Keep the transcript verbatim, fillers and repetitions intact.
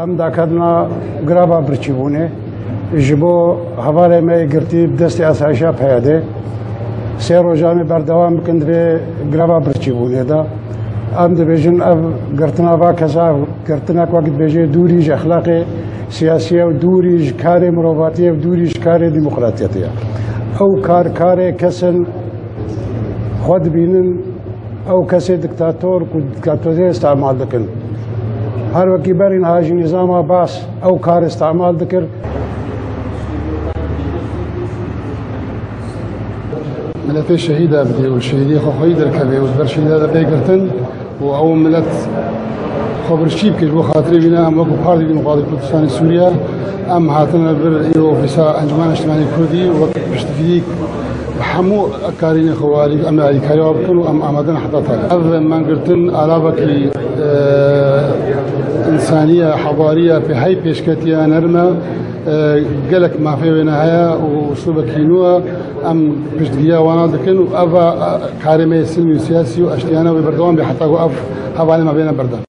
Em daketina greva birçîbûnê ji bo hevalê me yê girtî bi destê asayişa P Y D. Sê rojan ê berdewam bikin di vê greva birçîbûnê de. Em dibêjin ev girtina va kesa girtinek wek dibêje dûrî ji exlaqê siyasî ye û dûrî ji karê mirovatiyê û dûrî ji karê demokratiyetê ye. Ew kar karê kes in xwe dibînin, ew kesê diktator ku diktatoriyê îstemal dikin. Her wekî berî niha jî nîzama Baas ew kar îstemal dikir. Miletê şehîda bidê û şehîdiyê xwe xweyî derkeve û di ber şehîda de bê girtin û ew milet xwe birçî bike ji bo xatirê wî ne. Em wekî Partî Demokratîk Kurdistanê Sûriye em hatine vir îro ofîsa Encûmena Niştimanî Kurdî wek piştgirî bi hemû karînê xwe warî em alîkariya bikin û em amade ne heta tar. Ev mangirtin alavekî, e, însaniye, hevariye, pê hey pêşketiye, nerm e, e, gelek mafê wêne heye û uslûbekî nû ye. Em piştgiriya wana dikin û eva, e, karê me yê silmî û siyasî û eştiyane wê berdewam bê heta ku ev hevalê me bêne berdan.